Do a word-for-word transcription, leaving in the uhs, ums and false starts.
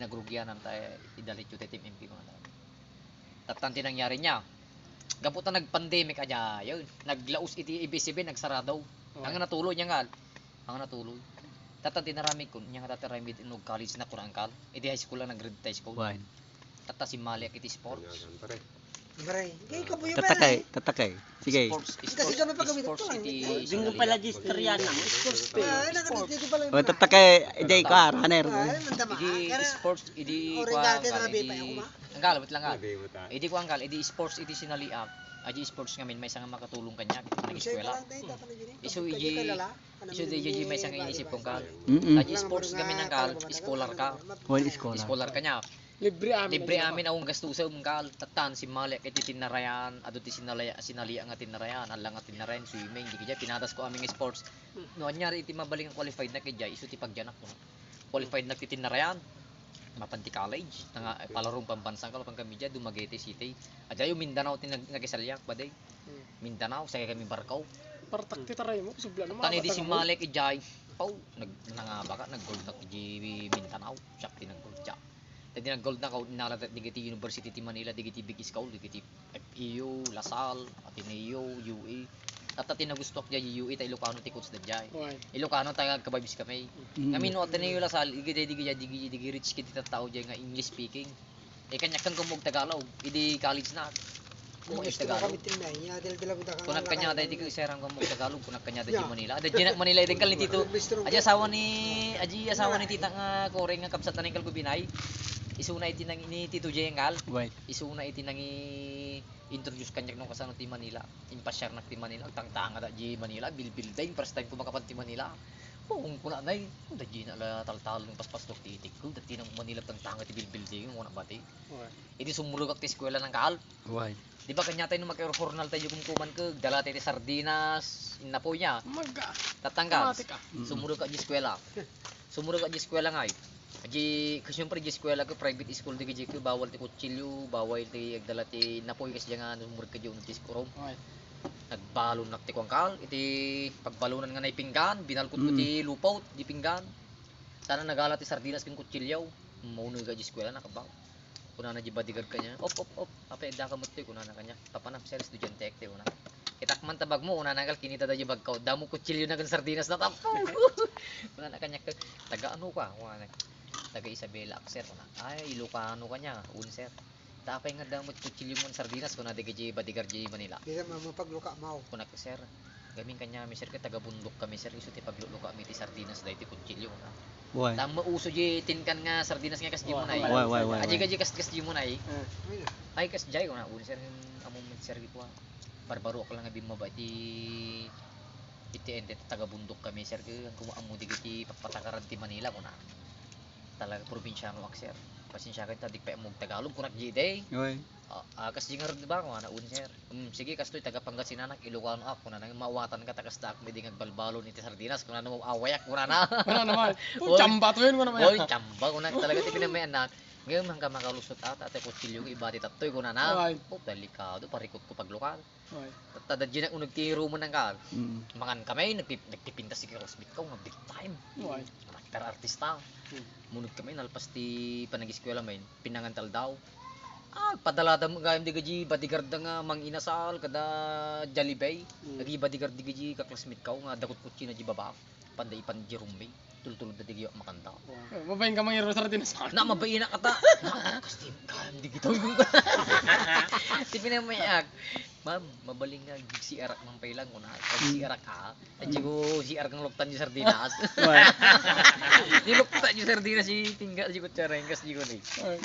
Grugianan ta, eh, idalityo ti Team M P ko na. Tattan ti nangyari niya. Gapu ta nag-pandemic a diay, yun. Naglaos iti A B S-CBN, nagsarado. Oo. Anga natuloy niya nga. Anga natuloy. Tattan ti naramid ko, niya nga tattan ramid no college na kurang kal. Iti high school lang, nag-grade high school. Why? Tatta simmaliak iti sports. Pare. Pare, kay kabuyo pa Tatakay, yan, eh. Tatakay. Sige. Sports, Kasi sports, kami pagkabit sports ko, eh. iti Oh, Dinggo Sinalian. pala di istorya na, sports pa. Ah, ay, nagkabit dito pala yung O, mga tatakay, ide ko, ah, runner. Ah, ay, mandama ka. Iti Kaya, sports, iti o, kuwan, regate na kal, iti, pa, ako, ma? Anggal, wait lang, kal. Hindi mo ta- Iti kuwan, kal, iti sports, iti Sinalian. Adi sports ngamin, maysa nga makatulong kaniak, iti Ang nag-eskwela. sa'yo, parang tayo, Hmm. tatalagyan eh. Isu Pagkadya iti, kay Lala, ano, isu may di, di, may sanga inisip kong kal. Mm-mm. Adi sports ngamin, kal, scholar ka. Well, scholar. Scholar kaniak. Libre amin. Libre amin, akong gastusem, kal. Tattan, simmaliak iti tinnarayan, adu ti sinalaya-, sinalian nga tinnarayan, alla nga tinnarayan, swimming, di kadiay, pinadas ko amin nga sports. No, aniar iti mabalin nga qualified na kadiay, isu ti pagdianak ko. Qualified na ti tinnarayan, mapan ti college, nga, palarum pambansa, kal, pan kami diay, Dumaguete City. Adiay, Mindanao ti nag-, nagisaliak, baday. Hmm. Mindanao, sakay kami barko. Partak ti taray mo, subla na Tattan, idi simmaliak idiay, paw, nag-, nangabaka, nag-gold na di Mindanao, siak ti nag-gold diay. Dagiti nag-gold na, kaw-, inala dagiti university ti Manila, dagiti big school, dagiti F E U, La Salle, Ateneo, U A. Tatta ti nagustuak diay U A, ta Ilocano ti coach da diay. Why? Ilocano, ta agka-vibes kami. Mm. Ngamin no Ateneo, La Salle, dagiti, dagiti, dagiti, dagiti rich kiti tattao diay nga English speaking. Eh, kaniak kan gumog Tagalog, idi college na. Gusto mo Tagalog? Kami tinay, ya, dal-, dal-, dal-, Kunak kanya dal-, dal-, dal-, dal-, sir, ang gumog Tagalog, kunak kanya dal-, Ya. Manila. Ada dinak Manila, idin kal ni Tito. Bistro Aji ko. Asawa ni, aji asawa ni Manila. Tita nga Corey nga kabsat na ning kalgubinay. Isuna iti nang ni Tito Jay ang kal. Why? Isuna iti nangi introduce kaniak no kasano ti Manila. Impasiarnak ti Manila. Tangtanga da di Manila. Bilbil day. First time ko makapan ti Manila. Kung kuna nay, da di na la taltalon paspastok ti itik ko. Dati nang Manila tangtanga ti bilbil day. Yung kuna bati. Why? Idi sumulog ak ti eskwela ng kaal. Why? Di ba kanya tayo nung magkarohornal tayo kumkuman ko, dala tayo ti sardinas, inapoy niya. Magka. Tatanggal. Automatic, ah. Mm. Sumulog ka di eskwela. Sumurog ka di eskwela ngay. Di, siyempre, di eskwela ko, private school di kadya ko, bawal ti kutsilyo, bawal ti agdala ti napoy, kas dya nga, sumurog ka di, unod ti sikurom. Okay. Nagbalonnak ti kuwan kal, iti pagbalonan nga naipinggan, binalkot ko Hmm. ti lupot, di pinggan. Sana nagala ti sardinas ken kutsilyo. Mauneg ka di eskwela, nakabaw. Kunana di bodyguard kanya, "Op, op, op, apay, adda ka met toy," kunana kanya. "Papanam, sir, estudiante ek ti," kunana. "Kitak man ta bagmo," kunana, "ngal kinita da di bagko. Damo kutsilyo na ken sardinas na tapo." Kunana kanya, "Taga ano ka?" Kunana, "Taga Isabela ak, sir," kunana. "Ay, Ilocano ka niya." "Un, sir." "Ta apay nga damo ti kutsilyo mo ken sardinas?" Kunana dagiti bodyguard di Manila. Di sa mapagluka mo. Kunana, "Sir, gamin kanya mi, sir, ket taga bundok kami, sir, isu ti pagluluka mi ti sardinas daytoy kutsilyo," kunana. Why? Ta mauso di tinkan nga sardinas nga kas di mo na eh. Why, why, why, Aji why? Ka di kas, kas di mo na eh. Ah, ayun. Ay, kas jay ko na, "Un, sir, ammo met, sir," ko, "ah. Barbaroak lang nga bimmaba iti, iti ente, taga bundok kami, sir, kaya ang kumaammo di iti papatakaran ti Manila," ko na. "Talaga, probinsyano ak, sir. Pasensya ka, ta di pa ammo Tagalog," kunak di day. Oy. Ah, ah, kas di nga rod ba, ko na, "Un, sir." "Hmm, sige, kastoy, taga Pangasinan ak, Ilocano ak," kunana, "Maawatan ka, ta kasta ak, may di nga agbalbalon iti sardinas," kunana, "Awayak," kunana. Wala naman. Uy, Oy. Chamba to yun, wala naman. Oy, chamba, kunak talaga, ti pinamayan na. "Ngayon, hanggang makalusot ata, ate, kutsilyo, ibati tattoy," kunana. Ay. Oh, delikado, parikot ko paglukal. Ay. Tatta, da dinak uneg ti rumen ang kaal. Mm. Mangan kami, nagpi-, nagpipintas ti classmate ko, nga big time. Ay. Anak, tara, artista. Mm. Muneg kami, nalpas ti panagiskwela, main. Pinangan ti aldaw. Ah, padalada mo gayam di gaji bodyguard da nga Mang Inasal, kada Jollibee. Mm. Nagi bodyguard di gaji ka-classmate ko, nga dakot kutsi na di baba. Panda ipan di Romeo. Tultulod da di gaji makanta. Eh, mabain ka mangirusa ti nasal. Na, mabain na kata. Na, kas di gayam di gito. Ti pinamayak. "Ma'am, mabalin nga ag-C R ak man pay lang," kuna. Ag-C R ak, ah. Ag-C R kang luktan di sardinas. Why? Di luktan di sardinas, di pinggan, di kutsara, kas di ko ni.